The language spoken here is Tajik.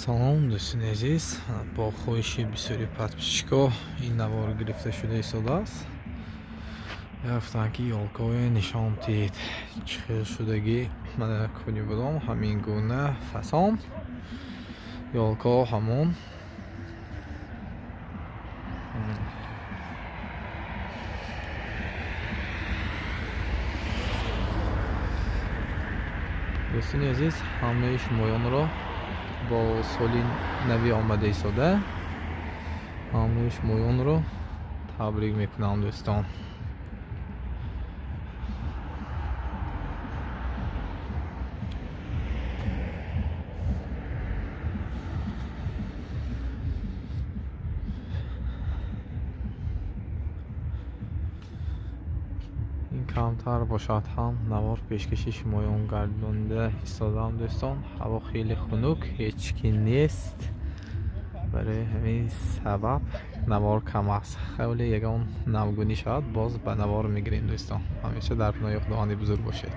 Салом, дӯстони азиз. Бо хоҳиши бисёри подписчикҳо ин навор гирифта шуда истодааст. Гуфтанд, ки ёлкое нишон диҳед, чӣ хел шудагӣ. Мана, куни будом, ҳамин гуна фасон, ёлко ҳамон. Дӯстони азиз, ҳамаи шумоёнро бо соли нави омада истода ҳамаи шумоёнро табрик мекунам, дӯстон. Ин камтар бошад ҳам, навор пешкаши шумоён гардонида истодаам, дӯстон. Ҳаво хеле хунук, ҳеҷ ки нест, барои ҳамин сабаб навор кам аст. Хеле ягон навгунӣ шавад, боз ба навор мегирем, дӯстон. Ҳамеша дар паноҳи Худованди бузург бошед.